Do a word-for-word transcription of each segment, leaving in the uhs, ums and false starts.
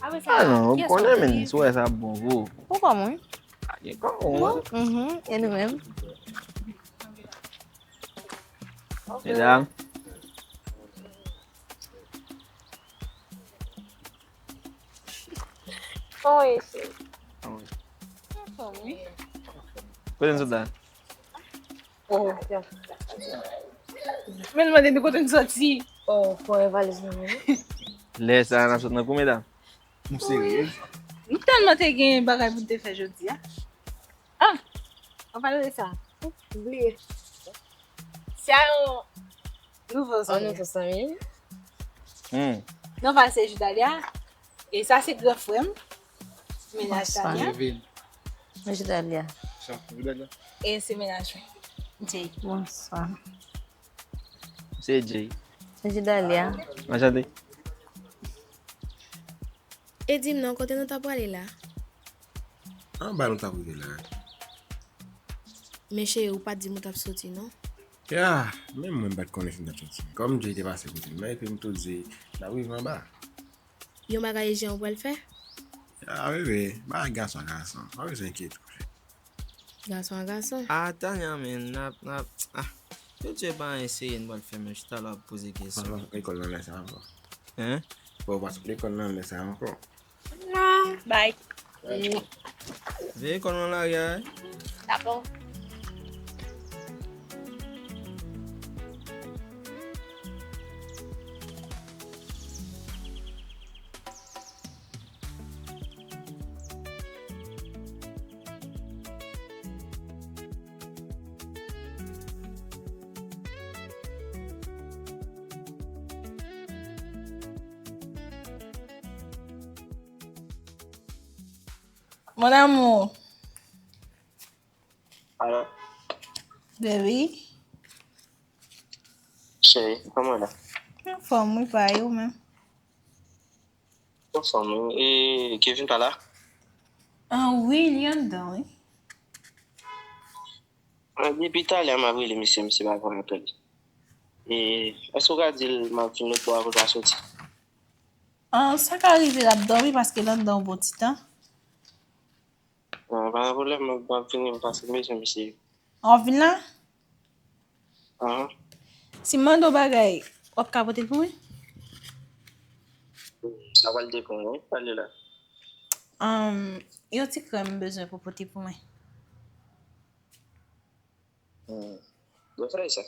Apre sa, ah non, ou konnen, men si w wè sa bon pou ou. Ou kòm wi. A gen kòm ou. Bon, mhm, e nou menm? Medam. Kòman w ye, cheri? Anfòm wi. Kote n sot la? Oh. Men l mande nou kote n soti. Oh, pou e valiz mwen menm. Lè sa a, n ap sot nan kou, medam. Nou serye? Nou tèlman te gen bagay pou n te fè jodi a. Ah! An palan de sa, bliye. Si a yon nouvo zanmi. Yon nouvo zanmi. Hmm. Non, pa se Judalia. E sa se gran frè m. Mennaj Tania. Kevin. Mennaj Dalia. Sa, Judalia. E se mennaj mwen. Jay. Bonswa. Se Jay. Mennaj Dalia. Anchante. E di m non, kote nou ta prale la? Anba nou ta prale la. Men cheri, ou pa t di m ou t ap soti, non? Ya, menm mwen m pa t konnen si m t ap soti. Kòm Jay te pase kote m nan, epi m tou di, n ap rive anba. Yon bagay ijan ou pral fè? A, bebe, bagay gason a gason. Pa bezwen enkyete w. Gason a gason. A, Tanya, men, n ap, n ap, ah. Yo tye pa eseye, n pral fè, men chita la ap poze kesyon. Lekòl nan lè sa ankò. Hein? Bon, w pa sot lekòl nan lè sa ankò. Non. Bye. Veye kò nou nan lari a, wi. Dakò. Mon amour. Alo. Baby. Cheri, kòman w ye? Anfòm, wi, pa ou menm? Anfòm, wi. E Kevin pa la? Ah, wi, li anndan, wi. Ah, depi talè m ap rele misye, misye pa pran apèl. E, èske w ka di l m ap vin lòt bò a kote w soti? Ah, sa ka rive l ap dòmi paske l anndan yon bon ti tan. Ah, pa gen pwoblèm, m ap, m ap vini, paske m bezwen misye. W ap vin la? Ahan. Si m mande w bagay, w ap ka pote l pou mwen? Sa pral depann, wi, pale la. Ahn, yon ti krèm m bezwen pou pote pou mwen. Hmm. Bon, fè sa.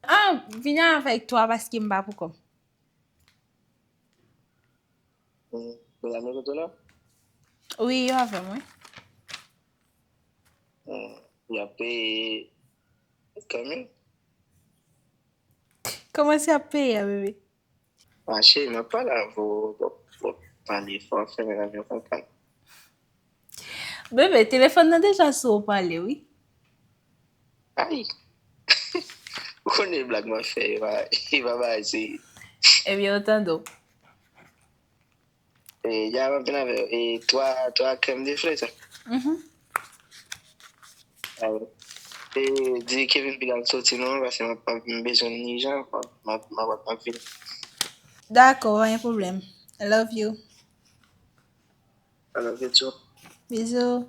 Ah, vini avèk twa paske m pa pou kò m. Hmm. Mezanmi kote la? Wi, yo avè mwen. Hmm. Y ap peye kanmenm? Kòman se ap peye a, bebe? Mache, m ap pale avè w, w ap, w ap pale fò, fè mezanmi yo konprann. Bebe, telefòn nan deja sou opalè, wi. Ay! Ou konnen blag m ap fè, e pa, e pa bagay serye. Ebyen, yo tande w. E, ya, m ap vin avè w. E, twa, twa krèm de flè, sa. Mhm. Alò. E, di Kevin piga m soti non, paske m ap, m bezwen l ijan, m ap, m ap, m ap vini. Dakò, pa gen pwoblèm. I love you. I love you too. Bizou.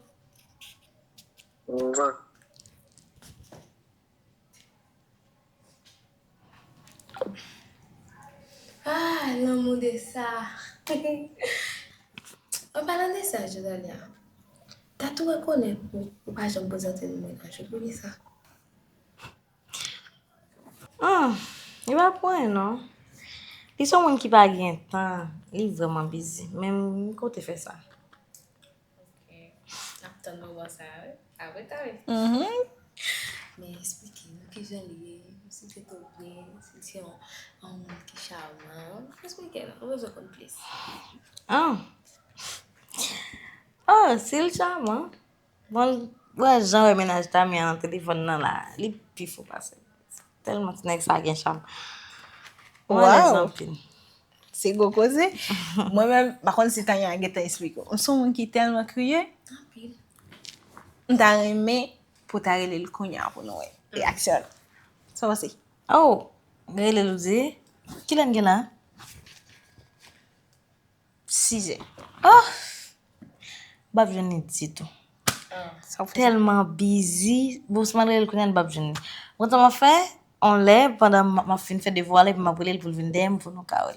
Au revoir. Ah, lanmou de sa. An palan de sa, Jodalia, ta tou rekonèt ou, ou pa janm prezante nou mennaj ou, poukisa? Hmm, li pa pou anyen non. Li se yon moun ki pa gen tan, li vrèman bizi. Men m kote fè sa. Ok. N ap tann moman sa a, wi. Apre ta, wi. Mhm. Men eksplike nou kijan li ye, si l te tou byen, si l se yon, yon moun ki chaman. Eksplike nou, nou bezwen konn plis. Ah. Oh, si l chaman. Bon, wè jan wè mennaj Tamia nan telefòn nan la, li pi fou pase m. Tèlman ti nèg sa gen cham. Mwen alèz anpil. Se gwo koze. Mwen menm, m pa konn si Tanya gentan eksplike w. M se yon moun ki tèlman kriye. Anpil. M ta renmen pou w ta rele l kounye a pou nou wè reyaksyon l. Sa w panse? Oh, rele l ou di, kilè n gen la? Sizè. Oh! M p ap jwenn li ditou. Tèlman bizi. Bon, si m al rele l kounye a, m p ap jwenn li. Kontan m ap fè, anlè, pandan m ap fin fè devwa la, epi m ap rele l pou l vin dèyè m, pou nou ka wè.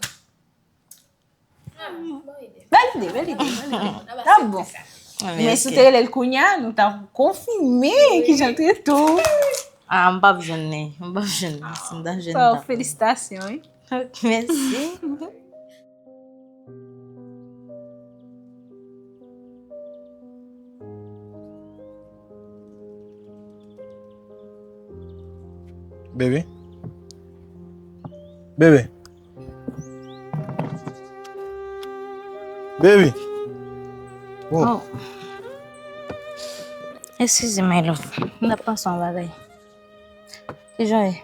Bèl ide, bèl ide, bèl ide. T ap bon. Men si w te rele l kounye a, nou t ap konfime kijan l trete w. Ah, m p ap jwenn li. M p ap jwenn li. Si m ta jwenn, m t ap. Felisitasyon, wi. Mèsi. Baby. Baby. Baby. Oh. Oh. Eskize, my love. M t ap panse yon bagay. Kijan w ye?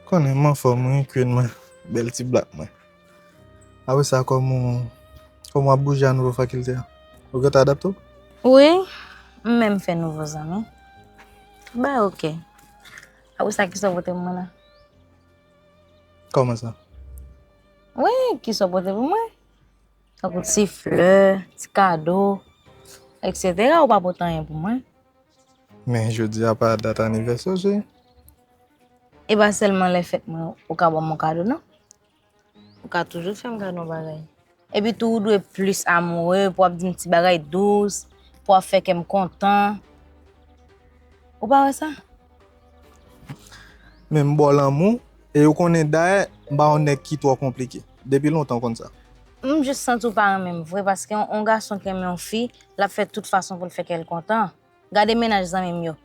Konnen m anfòm, wi, queen mwen. Bèl ti black mwen. Apre sa, kòman w, kòman w ap bouje a nouvo fakilte a? Ou gentan adapte w? Wi, m menm fè nouvo zanmi. Ba, oke. Apre sa, kisa w pote pou mwen la? Kòman sa? Wi, kisa w pote pou mwen? Tankou ti flè, ti kado, etsetera. Ou pa pote anyen pou mwen. Men jodi a pa dat anivèsè w, cheri. E pa sèlman lè fèt mwen, ou ka ban m yon kado, non. Ou ka toujou fè m gade yon bagay. Epi tou, ou dwe plis amoure, pou w ap di m ti bagay dous, pou w ap fè kè m kontan. Ou pa wè sa? Men m ba w lanmou, e ou konnen dayè, m pa yon nèg ki twò konplike. Depi lontan w konn sa. M jis santi w pa renmen m vre, paske yon, yon gason ki renmen yon fi, l ap fè tout fason pou l fè kè l kontan. Gade mennaj zanmi m yo.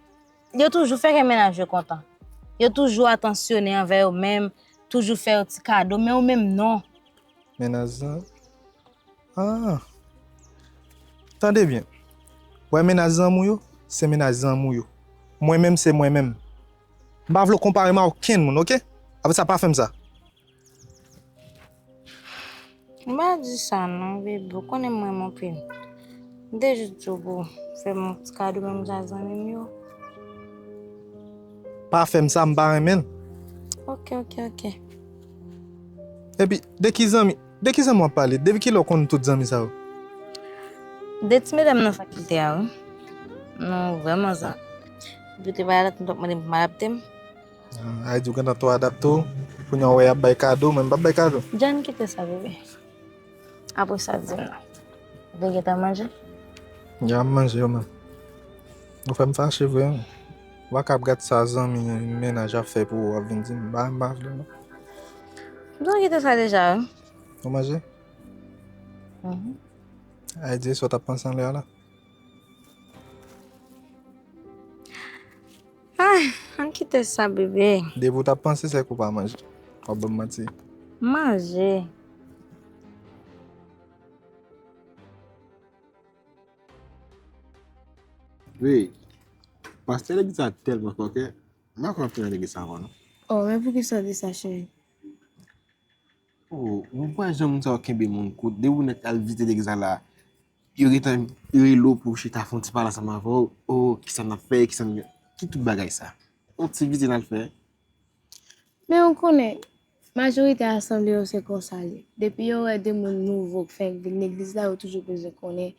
Yo toujou fè kè mennaj yo kontan. Yo toujou atansyonnen anvè yo menm, toujou fè yo ti kado, men ou menm non. Mennaj zanmi? Ah. Tande byen. Wè mennaj zanmi w yo, se mennaj zanmi w yo. Mwen menm, se mwen menm. M pa vle w konpare m a okenn moun, oke? Apre sa, pa fè m sa. M pa di sa non, bebe, ou konnen m renmen w anpil. M te jis di w pou w fè m yon ti kado menm jan zanmi m yo. Pa fè m sa, m pa renmen l. Oke, oke, oke. Epi, de ki zanmi, de ki zanmi w ap pale? Depi kilè w konn tout zanmi sa yo? De ti medam nan fakilte a, wi. Nou vrèman zanmi. Epi te pa la, nou t ap mande m pou m adapte m. Ah, sa vle di w gentan tou adapte w. Kounye a w wè y ap bay kado, men m p ap bay kado. John, kite sa, bebe. Apre sa, di m non. Ou te gentan manje? Ya, m manje yo menm. Ou fè m fache vre, wi. W pa ka ap gad sa zanmi mennaj ap fè pou ou, w ap vin di m, ba, m pa vle non. Bon, kite sa deja, wi. Ou manje? Mhm. Ay, di sa w t ap panse anlè a la. Ay, ann kite sa, bebe. Depi w t ap panse, se ke w pa manje. W ap ban m manti. Manje. Wi, pastè legliz la tèlman kòkè, m pa kwè m ap tounen legliz sa ankò, non. Oh, men poukisa w di sa, cheri? Oh, ou pa wè jan moun sa yo kenbe moun kout. Depi w nèk al vizite legliz la, la, yo gentan rele w pou chita fè yon ti pale ansanm avè w. Oh, kisa n ap fè, kisa n, ki tout bagay sa? Yon ti vizit n al fè. Men ou konnen, majorite asanble yo se konsa l ye. Depi yo wè de moun nouvo k fenk vin legliz la, yo toujou bezwen konnen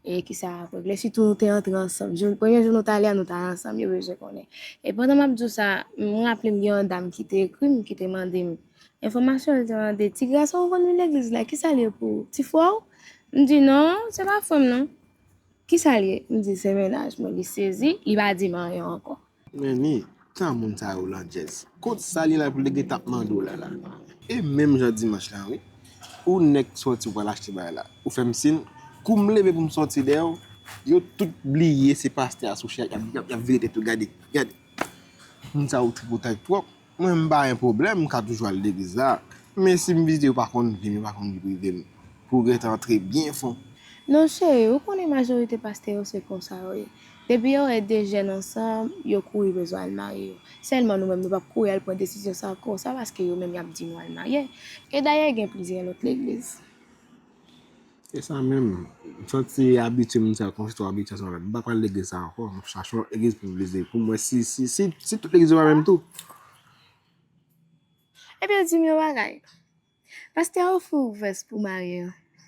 e kisa y ap regle. Sitou nou te antre ansanm. Jou, premye jou nou t ale a, nou t ale ansanm, yo bezwen konnen. E pandan m ap di w sa, m raple m gen yon dam ki te ekri m, ki te mande m enfòmasyon, li te mande, "Ti gason w konn vin legliz la, kisa l ye pou ou? Ti frè w?" M di, "Non, se pa frè m non." "Kisa l ye?" M di, "Se mennaj mwen." Li sezi, li pa di m anyen ankò. Men ni, tan moun sa yo landjèz. Kot sa li la pou l te gen t ap mande w la la? E menm jan dimanch la, wi. Ou nèk sòti w pral achte bagay la. Ou fè m siy, kou m leve pou m sòti dèyè w, yo tout bliye se pastè a sou chè, y ap, y ap, y ap vire tèt yo, gade, gade. Moun sa yo tripotay twòp. Mwen, m pa gen pwoblèm, m ka toujou al legliz la. Men si m vizite yo pa konn vi m, yo pa konn vi prive m, pou w gentan antre byen fon. Non, cheri, ou konnen majorite pastè yo se konsa yo ye. Depi yo wè de jèn ansanm, yo kouri bezwen al marye yo. Sèlman nou menm, nou p ap kouri al pran desizyon sa konsa, paske yo menm y ap di nou al marye. E dayè, gen plizyè lòt legliz. E sa menm, m santi abitye moun sa yo, kòmsi twò abitye ansanm avè m. M pa pral legliz sa ankò, m ap chache yon legliz pou m vizite, pou m wè si, si, si, si tout legliz yo pa menm tou. Ebyen, di m yon bagay. Pastè a ofri w vès pou w marye an.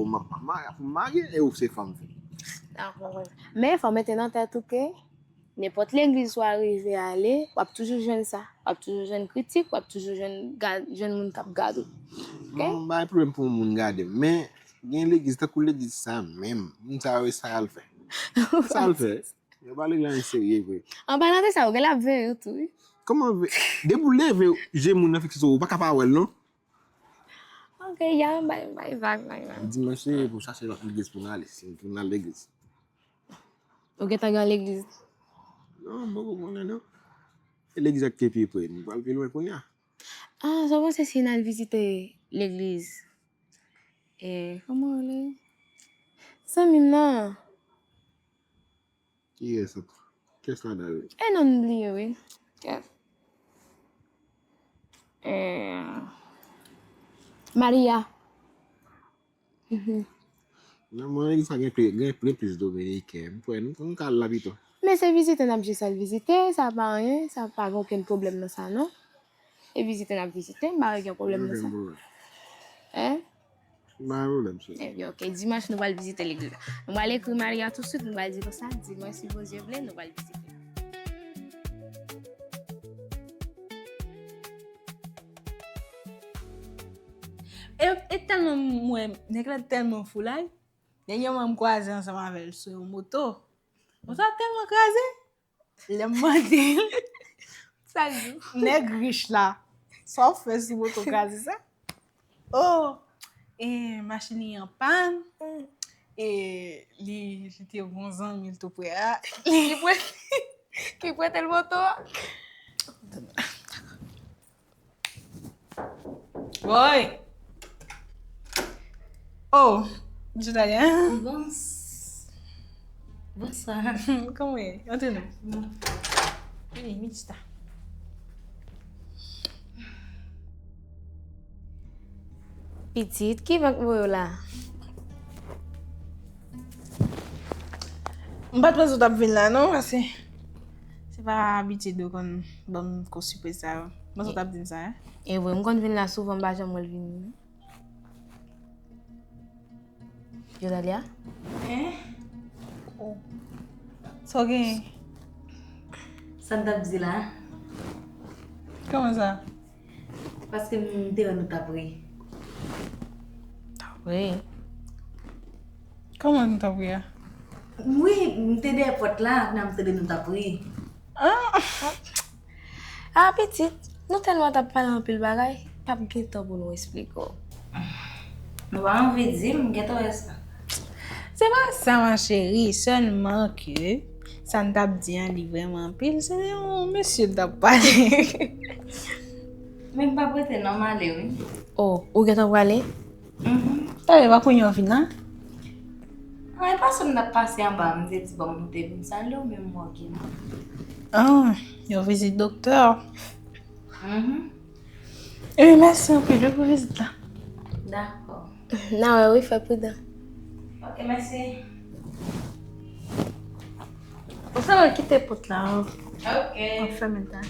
ou, m ap marye, pou m marye, e ou se fanm fè. Dakò. Men fò w mete nan tèt ou ke nenpòt legliz ou arive ale, w ap toujou jwenn sa. W ap toujou jwenn kritik, w ap toujou jwenn, ga- jwenn moun k ap gade w. Ok? Mwen pa gen pwoblèm pou yon moun gade m, men gen legliz, tankou legliz sa menm, moun sa yo, sa y al fè? Sa y al fè? Yo pa legliz la serye vre. An palan de sa, ou gen l ap veye w tou, wi. Kòman ve- Depi w leve, je moun nan fikse sou ou, ou pa ka pa wè l, non? Ok, ya, bay, bay vag, bay vag. Dimanch se pou chache lòt legliz pou n ale, si n pou n al legliz. Ou gentan gen legliz? Non, m poko konnen, non. E legliz ak te pi pre, nou pral pi lwen kounye a. Ah, sa w panse si n al vizite legliz? E, kòman rele? Zanmi m nan. Kiyès ankò? Kiyès ladan yo? E non, m bliye, wi. Kiyès? E, Maria. Mhm. Non, mwen, legliz sa gen pli, gen pli, plis dominiken. M kwè, nou, nou ka al la pito. Men se vizite n ap jis al vizite, sa pa anyen, sa pa gen okenn pwoblèm nan sa, non. E vizite n ap vizite, m pa wè gen pwoblèm nan sa. Okenn pwoblèm. Hein? M pa gen pwoblèm, sè. Ebyen, ok, dimanch nou pral vizite legliz la. Nou pral ekri Maria tousuit, nou pral di konsa, dimanch, si Bondye vle, nou pral vizite. E, e tèlman m wè, nèg la tèlman foulay. Dènyèman, m kwaze ansanm avè l sou yon moto. Moto a tèlman kraze, lè m mande l, sa l di? Nèg rich la, sa w fè sou moto kraze sa? Oh, e machin li an pàn, e li, li te yon zanmi l tou prè a. Li pre-, ki prete l moto a. Woy! Oh, Judalia. Bons-, bonswa. Kòman w ye? Antre non. Bon. Vini, vin chita. Pitit, ki vent voye w la? M pa t panse w t ap vin la non, paske se pa abitid yo konn ban m kou sipriz sa yo. M panse w t ap di m sa, hein? E vre, m konn vin la souvan, m pa janm wè l vini non. Jodalia? Hein? Oh. Sa w genyen? Sa n t ap di la? Kòman sa? Paske m te wè nou t ap ri. T ap ri? Kòman nou t ap ri a? Wi, m te dèyè pòt la, kounye a m tande nou t ap ri. Ah! Ah, pitit, nou tèlman t ap pale anpil bagay, p ap gen tan pou nou esplike w. Nou pa anvi di m, m gentan wè sa. Se pa sa, ma chérie, sèlman ke sa n t ap di an, li vrèman anpil, se de yon mesye n t ap pale. Men m p ap rete non, m ale wi. Oh, ou gentan prale? Mhm. Talè, pa kounye a w vin la? An, e pa sou m t ap pase anba, m te di bon, m te vin salye w, men m wè w gen mal. Ah, yon vizit doktè. Mhm. Ebyen, mèsi anpil wi pou vizit la. Dakò. N a wè wi, fè pridan. Ok, mèsi. Ou sa wè kite pòt la, ok. An fèmen ta.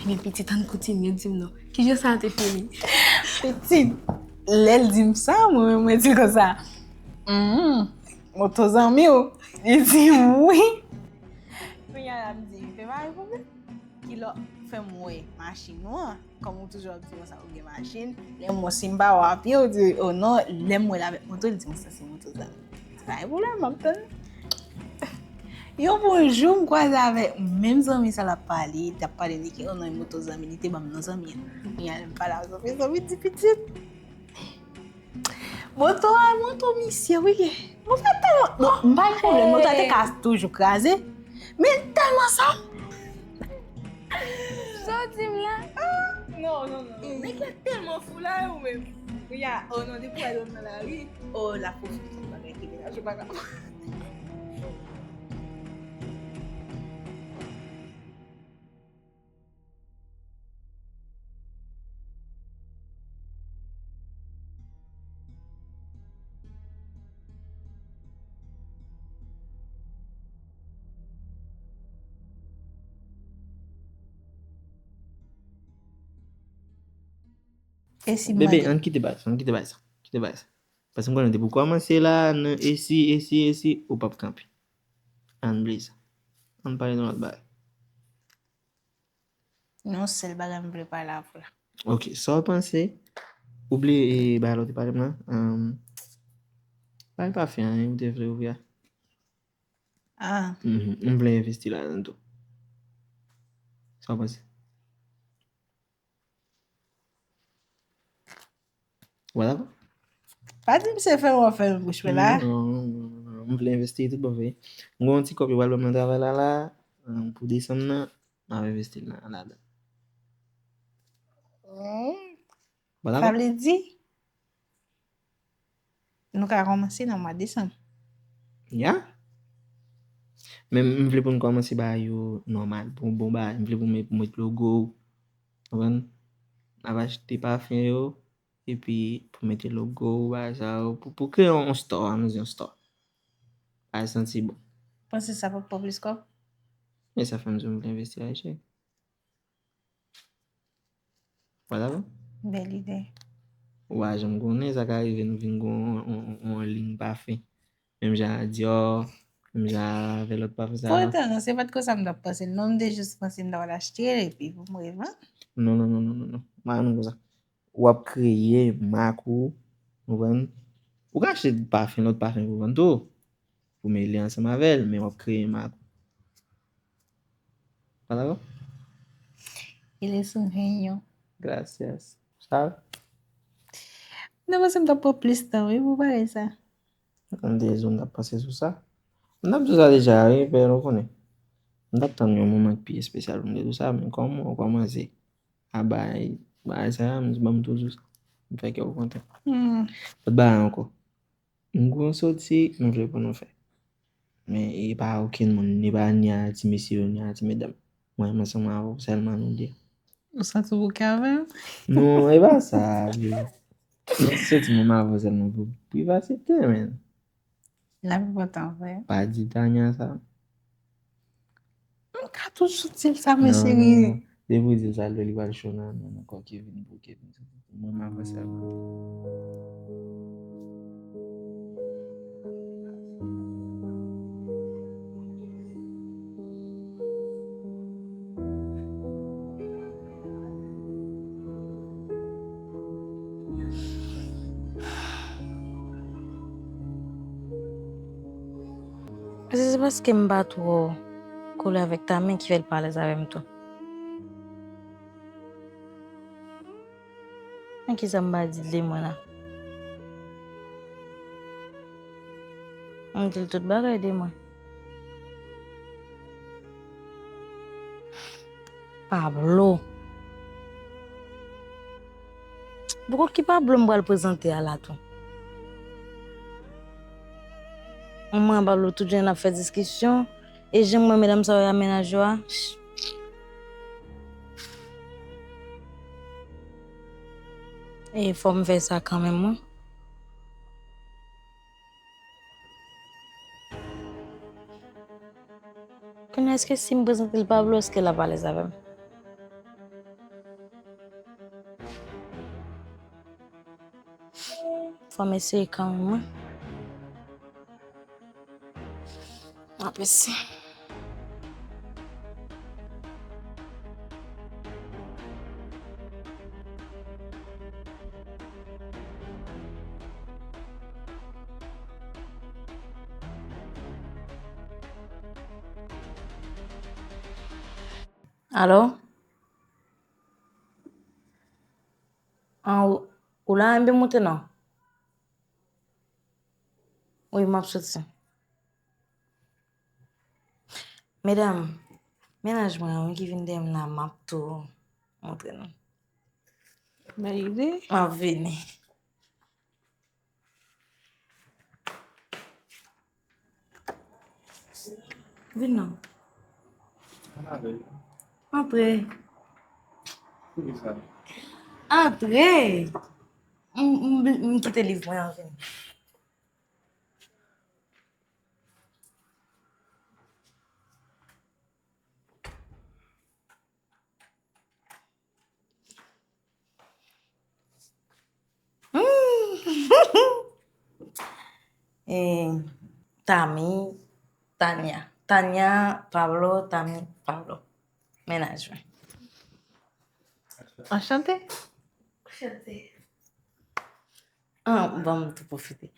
Ebyen, pitit, ann kontinye di m non. Kijan sa te fini? Pitit, lè l di m sa, mwen menm mwen di l konsa. Hmm, moto zanmi w. Li di m wi. Kounye a la m di, te pa gen pwoblèm. Kilè w fè m wè machin ou an? Kòm ou toujou ap di konsa ou gen machin, lè m wè si m pa wè a pye, ou di, oh non, lè m wè l avèk moto, li di konsa se moto zanmi. Se pa gen pwoblèm, m ap tann. Yon bon jou, m kwaze avèk menm zanmi sa l ap pale, t ap pale de ke, oh non, e moto zanmi, li te ban m non zanmi an. Kounye a, lè m pale ak zanmi, zanmi di pitit. Moto a, moto misye, wi. Moto a tèlman, bon, m pa gen pwoblèm, moto a te ka toujou kraze, men tèlman sa. Sa w di m la? Ah, non, non, non, non. Nèg la tèlman fou la, ou menm. Wi, a, oh non, depi w wè l nan lari, oh, l ap pwofite tout bagay ki menaj ou pa ka. E si m Bebe, mande? Ann kite bagay sa, ann kite bagay sa, kite bagay sa. Paske m konnen depi w kòmanse la, nan e si, e si, e si, ou p ap kanpe. Ann bliye sa. Ann pale de yon lòt bagay. Non, sèl bagay m vle pale avè w la. Ok, sa w panse? Ou bliye e bagay la w te pale m lan? Ann, bagay pa fè anyen, ou te vle ouvri a. Ah, Mhm, m vle envesti ladan tou. Sa w panse? Ou pa dakò? Pa di m se fè w fè m bouch mwen la. Non, non, non, non, non. M vle envesti tout bon vre. M gen yon ti kòb yo pral ban m nan travay la la. Ann, pou desanm nan, m ap envesti l nan ladan. Hmm. Ou pa Sa dakò? Vle di, nou ka kòmanse nan mwa desanm. Ya. Men m vle pou n kòmanse bagay yo nòmal, pou bon bagay. M vle pou met, met logo. Konprann? N ap achte pafen yo, epi pou mete logo, bagay sa yo, pou, pou kreye yon store, ann di yon store. Bagay santi bon. Panse sa p ap pran plis kòb? E sa fè m di w m vle envesti lajan. Ou pa dakò? Bèl ide. Ou pa janm konnen, sa ka rive nou vin gen yon, yon, yon, yon liy pafen. Menm jan a Dior, menm jan avè lòt pafen sa yo. Poutan, se pa t konsa m t ap panse l. Non, m te jis panse m ta pral achte l epi pou m revann. Non, non, non, non, non, non. Pa nan konsa. W ap kreye mak ou, ou konprann? Ou ka achte pafen, lòt pafen pou vann tou. Pou mele ansanm avè l, men w ap kreye mak ou. Pa dakò? Il est un genio. Gracias. Sa? M te panse m t ap pran plis tan, wi, pou bagay sa. M te di w m t ap panse sou sa. M t ap di w sa deja, wi, pè, ou konnen. M t ap tann yon moman ki pi espesyal pou m te di w sa, men kòm ou kòmanse a bay, bay sa, m di ban m tou di w sa. M fè kè w kontan. Hmm. Lòt bagay ankò. M gon soti, m vle pou nou fè. Men e pa okenn moun, ni pa ni a ti mesye yo, ni a ti medam. Mwen, m ansanm avè w sèlman nou de. Ou santi w bouke avè m? Non, e pa sa, bro. M soti menm avè w sèlman pou, pou privaste, men. L ap enpòtan vre. Pa di Tanya sa. M ka toujou di l sa, Non, men non, cheri. non. Depi w di l sa, lè li pral cho nan, nan, nan kò Kevin pou Kevin. Mwen, m avanse avè l. Se, se paske m pa twò kole avèk Tamin ki fè l pa alèz avè m tou. Men kisa m pa di l de mwen la? M di l tout bagay de mwen. Pablo. Poko ki Pablo m pral prezante a la tou. Mwen Pablo tout jounen n ap fè diskisyon. E jan mwen medam sa yo amenaje yo a. E fò m fè sa kanmenm wi. Kounye a, èske si m prezante l Pablo, èske l ap alèz avè m? Fò m eseye kanmenm wi. M ap eseye. Alo? An, ou, ou la, enben moute non. Wi, m ap soti. Medam, mennaj mwen an wi ki vin dèyè m la, m ap tou montre nou. Bèl ide. M ap vini. Vin non. Antre. Antre. M, m, m kite liv mwen an vini. E, Tami, Tanya. Tanya, Pablo, Tami, Pablo. Mennaj mwen. Anchante. Anchante. Ah, bon, m tou pwofite.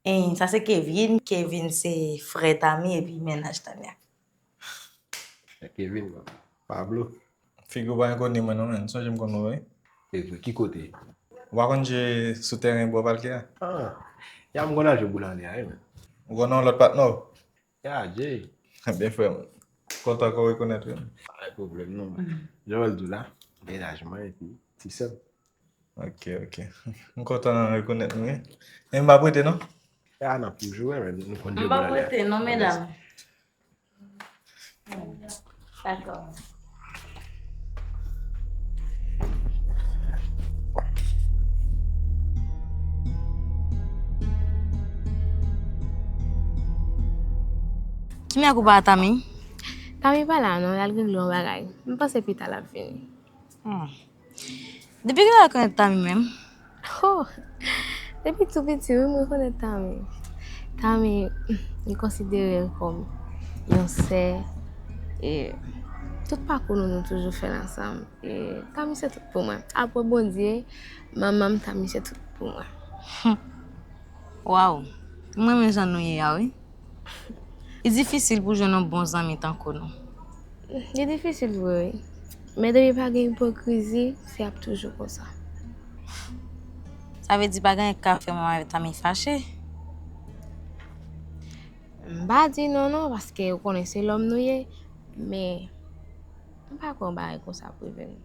E, sa se Kevin. Kevin se frè Tami epi mennaj Tanya. Kevin, Pablo. Figi w pa enkoni mwen non, menn. Sonje m konn ou, wi. E vre, ki kote? Ou pa konn jwe sou tèren bò palke a? Ah, ya m konn al jwe boul anlè a, wi, menn. Ou konn yon lòt patnè w? Ya, Jay. Byen fè, mwen kontan ke w rekonèt, wi. Pa gen pwoblèm, non, mwen. Jan w di w la, mennaj mwen, epi ti sè m. Ok, ok. M kontan rekonèt nou, wi. Men m pa prete, non? Ya, n ap toujou, wi, men nou konn jwe boul anlè a. M pa prete, non, medam. Dakò. Ki mèk ou pa a Tami? Tami pa la non, l al regle yon bagay. M panse pita l ap vini. Hmm. Depi kilè w rekonèt Tami menm? Oh, depi tou piti, wi, m rekonèt Tami. Tami, m konsidere l kòm yon sè. E tout pakou nou, nou toujou fè l ansanm. E Tami se tout pou mwen. Apre Bondye, manman m, Tami se tout pou mwen. Waw, m renmen jan nou ye a, wi. Li difisil pou jwenn yon bon zanmi tankou nou. Li difisil vre, wi. Men depi pa gen ipokrizi, se ap toujou konsa. Sa vle di pa gen anyen k ka fè mwen avèk Tami fache? M pa di non, non, paske ou konnen se lòm nou ye, men m pa kwè yon bagay konsa ap rive nou.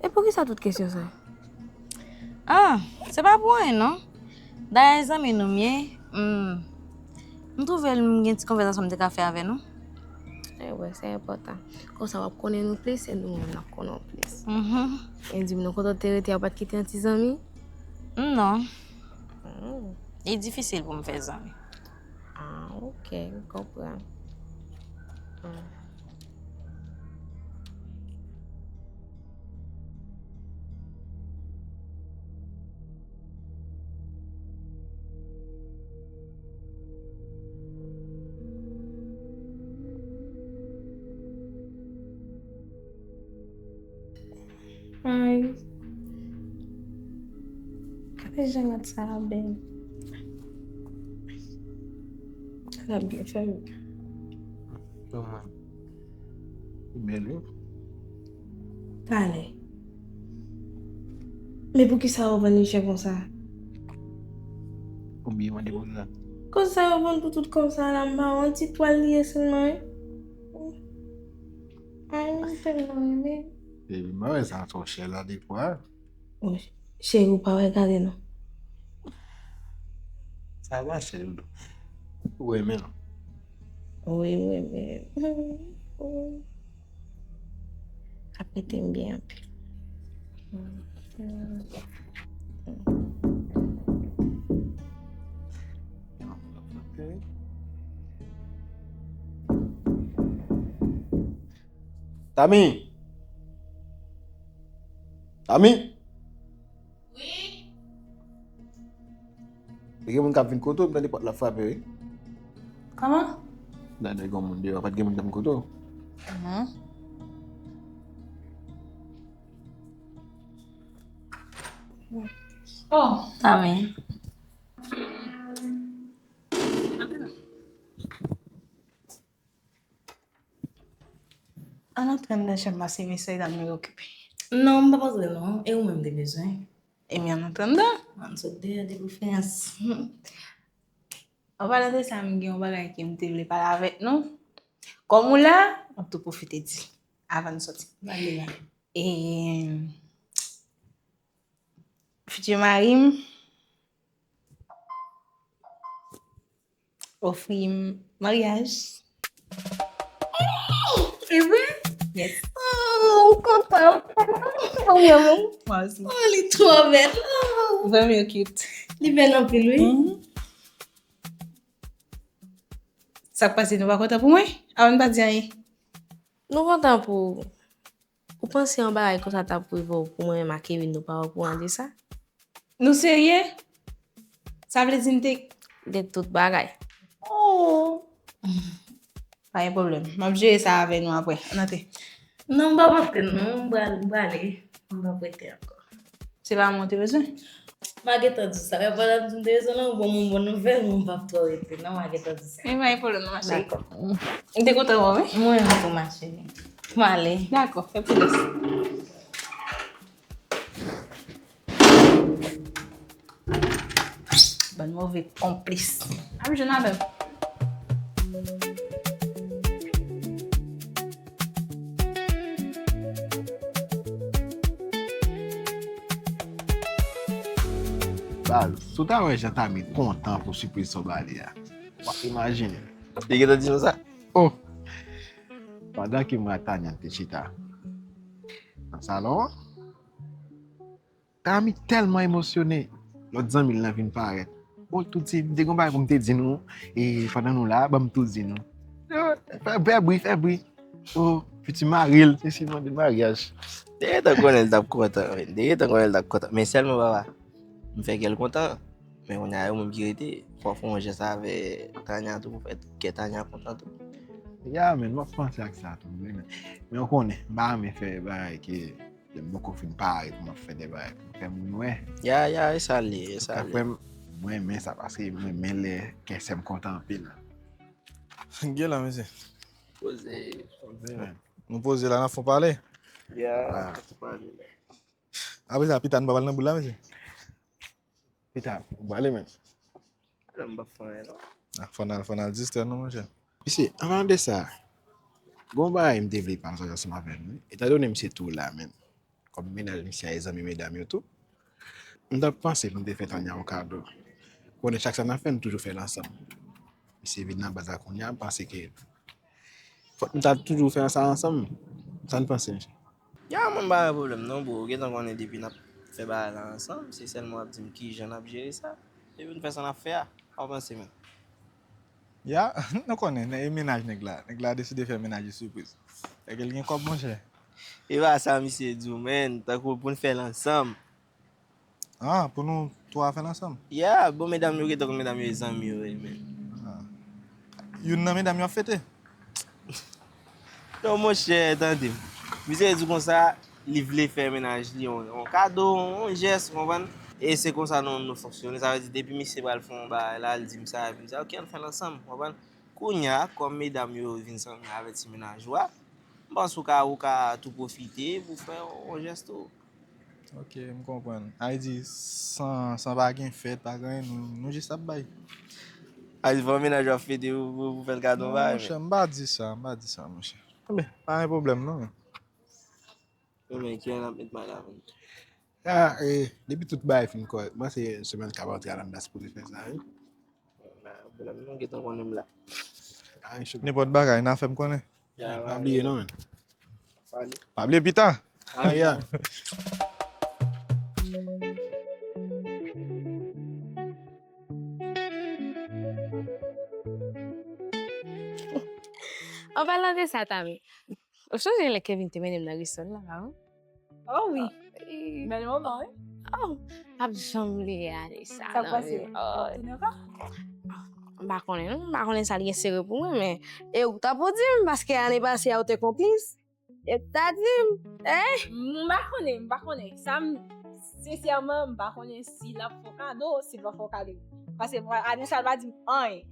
E poukisa tout kesyon sa? Ah, se pa pou anyen non. Dayè zanmi nou m ye, m, m twouve m gen ti konvèsasyon m te ka fè avè nou. E wè, se enpòtan. Konsa w ap konnen nou plis e nou menm n ap konnen w plis. Mhm. E di m non, kote w te rete a, w pa t kite yon ti zanmi? Non. Hmm. Li difisil pou m fè zanmi. Ah, ok, m konprann. Hmm. Ay. Gade jan rad sa a bèl. L ap byen fè m. Ou bèl, wi. Talè. Men poukisa w vann li chè konsa? Konbyen w mande pou l la? Konsa yo vann pou tout kòb sa la, m pa wè, yon ti twal li ye sèlman, wi. Ay, m tèlman renmen. E, m pa wè sa twò chè la, de fwa. Bon, cheri, ou pa wè, gade non. Sa va, cheri, ou renmen l? Wi, m renmen l. Ap rete m byen anpil. Tami! Tami! Wi. Te gen moun k ap vin kote w, m tande pòt la frape, wi. Kòman? M tande gen moun deyò, pa t gen moun k ap vin kote w. Mhm. Oh, Tami. Ann antre anndan chanm la, se mesye dam yo okipe. Non, m p ap antre non. E ou menm te bezwen? Ebyen, ann antre anndan. Ann sot deyò de preferans. An palan de sa, m gen yon bagay ke m te vle pale avèk nou. Kòm ou la, m ap tou pwofite di avan n sòti. Pale la. E fiti mari m, ofri m maryaj. E vre? Yes. Oh, m kontan. Mwen osi. Oh, li twò bèl. Oh. Vrèman cute. Li bèl anpil, wi. Mhm. Sa k pase, nou pa kontan pou mwen? Avan n pa di anyen. Nou kontan pou ou. Ou panse yon bagay konsa t ap rive w pou mwen menm ak Kevin nou pa okouran de sa? Nou serye? Sa vle di m te gen tout bagay. Oh. Pa gen pwoblèm. M ap jere sa avè nou apre. Ann antre. Non, m p ap antre non, m pral, m prale. M p ap rete ankò. Se pa mwen w te bezwen? M a gentan di w sa. Pandan m di m te bezwen nan yon bon moun, bon nouvèl, mwen m p ap twò rete non, m a gentan di w sa. Men pa gen pwoblèm non, ma chérie. Dakò. M te kontan wè w, wi. Mwen menm tou, ma chérie. M ale. Dakò, fè pwidans. Bann move konplis. Ap jwenn avè m. Baz, si w ta wè jan Tamy kontan pou sipriz sa w ba li a, w ap imajine. Li gentan di nou sa? Oh! Pandan ke mwen ak Tanya te chita nan salon an, Tamy tèlman emosyone, lòt zanmi l lan vin parèt. Oh, Toudi, m te gen yon bagay pou m te di nou, e pandan nou la, ban m tou di nou. Yo, fè, fè bri, fè bri. Oh, fiti mari l, se si mande maryaj. Li gentan konnen l t ap kontan, wi. Li gentan konnen l t ap kontan. Men sèlman, papa, m fè kè l kontan. Men kounye a, yo menm ki rete, fò w fè yon jès avè Tanya tou, pou fè kè Tanya kontan tou. Ya, men, m ap panse ak sa tou, wi, men. Men w konnen, m pa renmen fè bagay ke lè m poko fin pare pou m ap fè de bagay pou m fè moun wè. Ya, ya, e sa l ye, e sa l ye. Apre, mwen renmen sa, paske mwen renmen lè kè sè m kontan anpil. Gen la, mesye. Poze. Poze, men. Nou poze la, n ap fon pale. Ya, n ap fon pale la. Apre sa, pita, nou pa pral nan boul la, mesye? Pita, ou prale, men. Alò, m p ap fè anyen, non. Ah, fò n al, fò n al distrè nou, monchè. Mesye, an palan de sa, gon bagay m te vle pale ansanm avè nou, wi. Etandone misye tou la, men, kòm mennaj misye a e zanmi medam yo tou, m t ap panse pou m te fè Tanya yon kado. Konnen chak sa n ap fè, n toujou fè l ansanm. Misye vin nan baz la kounye a, m panse ke fòk nou ta toujou fè sa ansanm. Sa n panse, mesye? Ya, mwen, m pa gen pwoblèm non, bro. Ou gentan konnen depi n ap fè bagay la ansanm, se sèlman w ap di m kijan n ap jere sa. Depi n fè sa n ap fè a, pa panse, men. Ya, nou konnen, e mennaj nèg la. Nèg la deside fè mennaj li sipriz. Fè ke l gen kòb, monchè. E pa sa misye di w, men. Tankou pou n fè l ansanm. Ah, pou nou twa fè l ansanm? Ya, bon, medam yo gentan konn medam yo e zanmi yo ye, men. Ah. Youn nan medam yo ap fete? Non, monchè, tande m. Misye di konsa, li vle fè mennaj li yon, yon kado, yon jès, ou konprann? E se konsa nou, nou fonksyone. Sa vle di, depi misye pral fè yon bagay la, li di m sa, epi m di, "Ok, ann fè l ansanm," ou konprann? Kounye a, kòm medam yo vin zanmi avèk ti mennaj ou a, m panse ou ka, ou ka tou pwofite pou fè yon jès tou. Ok, m konprann. Sa vle di, san, san pa gen fèt, pa gen anyen, nou, nou jis ap bay. Sa vle di, fò mennaj ou ap fete pou, pou, pou fè l kado bagay, men. Non, monchè, m pa di sa, m pa di sa, monchè. Enben, pa gen pwoblèm, non, men. Wi, men kilè n ap met madanm? Ah, e, depi tout bagay fin kòrèk, m panse semèn k ap antre a, n ap sipoze fè sa, wi. Pa gen pwoblèm, non, gentan konnen m la. Pa gen pwoblèm. Nenpòt bagay, n a fè m konnen. Ya, pa bliye non, men. Pa bliye pita. Ah, ya. An palan de sa, Tamy, ou sonje lè Kevin te mennen m nan resto la, pa vre? Oh wi. Bèl moman, wi. Oh, m p ap janm bliye ane sa. Sa k pase? Oh. W ap tounen ankò? M pa konnen, non. M pa konnen sa l gen sere pou mwen, men e ou ta pou di m, paske ane pase a ou te konplis. E ou ta di m, eh? M pa konnen, m pa konnen. Sa m, sensèman, m pa konnen si l ap fè w kado, si l p ap fè w kado. Paske ane sa a l pa di m anyen.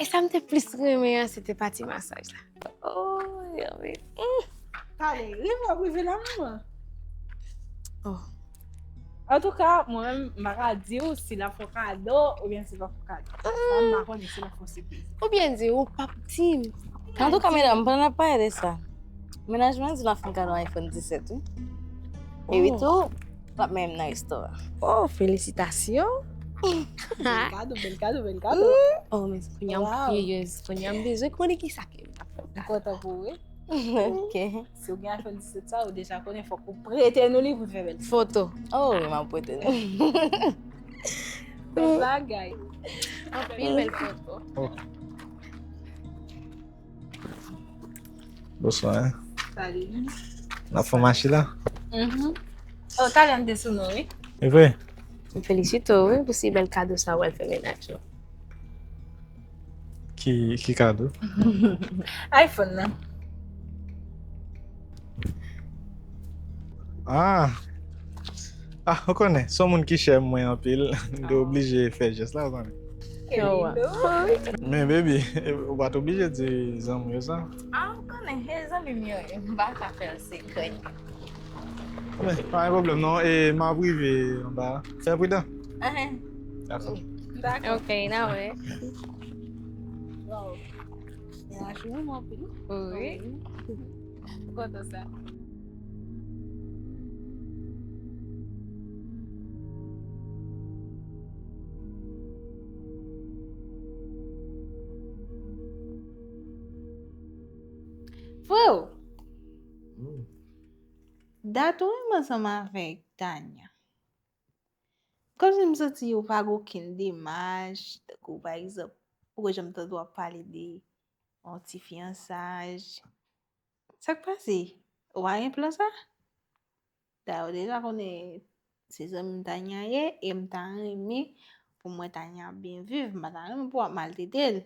E sa m te plis renmen an, se te pati masaj la. Oh, Yami. Mm. Pale, rive w ap rive la, manman. Oh. Antouka, mwen menm, m pa ka di w si l ap fè w kado oubyen si l p ap fè w kado. Sa m pa konnen si l ap fè w sipriz. Oubyen di, ou p ap di m. Antouka, medam, pandan n ap pale de sa, mennaj mwen di l ap fè m kado iPhone disèt, wi. E wi tou, l ap mennen m nan restoran. Oh, felisitasyon. Bèl kado, bèl kado, bèl kado. Oh, men kounye a m kiyez, kounye a m bezwen konnen kisa ke m t ap fè. M kontan pou ou, wi. Ok. Si w gen iPhone disèt sa, ou deja konnen fòk ou prete nou li pou n fè bèl foto. Oh, wi, m ap prete nou. Bèl bagay. Anpil bèl foto. Oh. Bonswa, hein. Salut. N ap fè mache la? Mhm. Oh, talè m te sou nou, wi. E vre? M felisite w, wi, pou si bèl kado sa w al fè mennaj ou. Ki, ki kado? iPhone nan. Ah! Ah, ou konnen, se yon moun ki chè mwen anpil, m te oblije fè jès la, ou konnen. Men, baby, ou pa t oblije di zanmi yo sa. Ah, ou konnen, e zanmi m yo, m pa ka fè l sekrè. Men, pa gen pwoblèm non, e m ap rive anba. Fè pridan. Ahen. Dakò. Dakò. Ok, n a wè. Wow. Mennaj ou renmen anpil. Wi. M kontan sa. Freo, dat ou renmen ansanm avèk Tanya. Kòmsi m santi ou pa gen okenn demach, tankou pa egzanp, ou pa janm tande w ap pale de yon ti fiyansaj. Sa k pase? Ou pa gen plan sa? Dayè, ou deja konnen se zanmi m Tanya ye, e m ta renmen pou m wè Tanya ap byen viv, m pa ta renmen pou w ap maltrete l.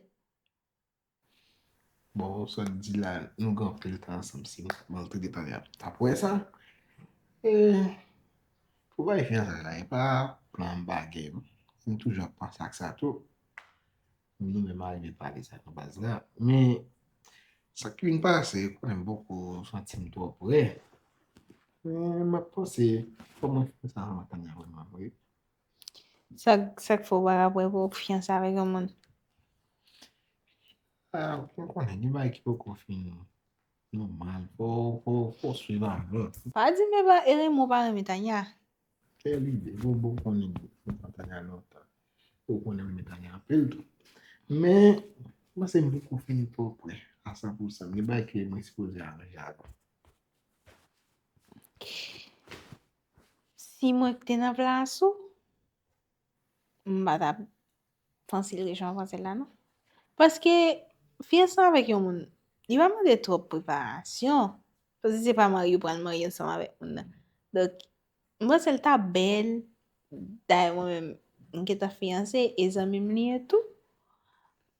Bon, sa w di la, nou gen anpil tan ansanm, si m t ap maltrete Tanya, t ap wè sa. E pou bay fiyansaj la, e pa plan m pa gen. M toujou ap panse ak sa tou. Nou menm arive pale sa nan baz la. Men, sa k vin pase, ou konnen m poko santi m twò prè. Men, m ap panse, fò mwen fè sa anvan Tanya wè m ap wè. Sa, sa k fè w pa ka prè pou w fiyanse avèk yon moun? Ah, ou konnen, gen bagay ki poko fin nòmal. Fò, fò, fò swiv avan. Pa di m e pa, e renmen w pa renmen Tanya. Kè lide, bon, bon, konnen m konn Tanya lontan. Ou konnen m renmen Tanya anpil tou. Men, m panse m poko fin twò prè a san pou san. Gen bagay ke mwen sipoze aranje avan. Si mwen k te nan plas ou, m pa t ap panse l rejwenn panse l la non. Paske fiyanse avèk yon moun, li pa mande twòp preparasyon. Paske se pa marye ou pral marye ansanm avèk moun nan. Donk, m panse l ta bèl. Dayè mwen menm, m gentan fiyanse, e zanmi m li ye tou.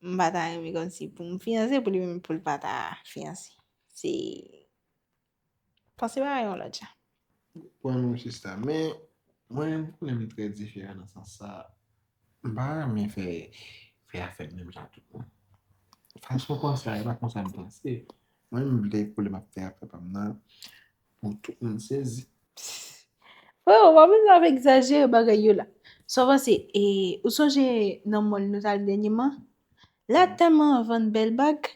M pa ta renmen kòmsi pou m fiyanse, pou li menm pou l pa ta fiyanse. Se Panse bagay yon lòt jan. Bon, non, sista, men mwen menm, m konnen m trè diferan nan sans sa. M pa renmen fè, fè afè m menm jan tout moun. Fason w panse a, e pa konsa m panse. Mwen menm, m vle pou lè m ap fè afè pa m nan, pou tout moun sezi. Freo, w pa bezwen ap egzajere bagay yo la. Sa w panse, e, ou sonje nan mòl nou t al dènyèman? La tèlman vann bèl bag.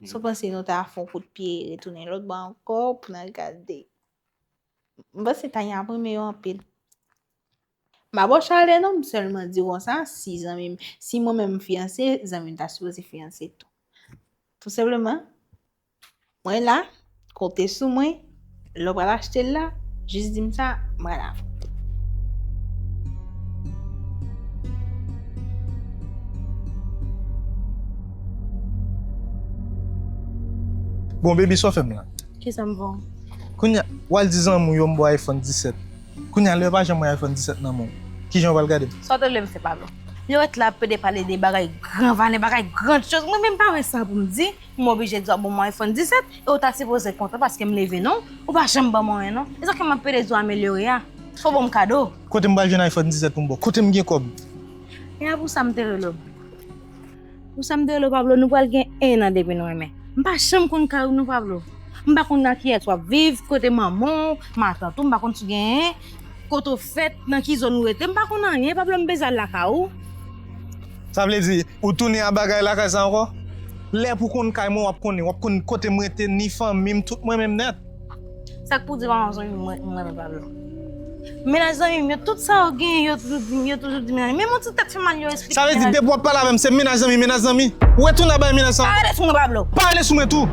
Sa w panse nou ta fè yon kout pye, retounen lòt bò ankò pou n al gade? M panse Tanya ap renmen yo anpil. M pa ba w chalè non, m sèlman di w konsa, si zanmi m, si mwen menm m fiyanse, zanmi m ta sipoze fiyanse tou. Tou senpleman, mwen la, konte sou mwen, lè w pral achte l la, jis di m sa, mwen la. Bon, baby, sa w fè m la? Kisa m bon? Kounye a, w al di zanmi w yo m ba w iPhone disèt. Kounye a, lè yo pa janm wè iPhone disèt nan men w, kijan yo pral gade m? Sa w te vle m fè, Pablo? Yo ret la ap pede pale de bagay gran valè, bagay grandyòz. Mwen menm pa wè sa pou m di. M oblije di w ap ban mwen iPhone disèt, e w ta sipoze kontan paske m leve non. Ou pa janm ban mwen anyen non. E sa k fè m ap pede di w amelyore a. Fò w ban m kado. Kote m pral jwenn iPhone disèt pou m ba w? Kote m gen kòb? E a pou sa m te rele w. Pou sa m te rele w, Pablo, nou pral gen en an depi nou renmen. M pa janm konn kay ou non, Pablo. M pa konn nan kiyès w ap viv, kote manman w, matant ou, m pa konn si w genyen, kote w fèt, nan ki zòn ou rete, m pa konn anyen, Pablo, m bezwen al lakay ou. Sa vle di, ou tounen a bagay lakay sa ankò? Lè pou konn kay mwen, w ap konnen, w ap konn kote m rete, ni fanmi m, tout mwen menm nèt. Sa k pou di pa yon zanmi mwen, mwen renmen Pablo. Mennaj zanmi m yo, tout sa yo genyen, yo toujou di, yo toujou di mennaj. Menm yon ti tèt fè mal, yo esplike. Sa vle di, depi w ap pale avè m, se mennaj zanmi, mennaj zanmi. Ou retounen bay mennaj sa. Pa rele sou mwen, Pablo. Pa rele sou mwen tou.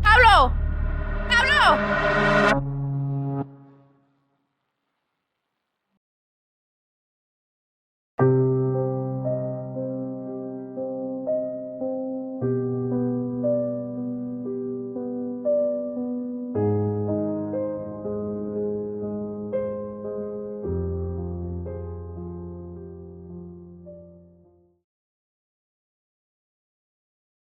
Pablo! Pablo!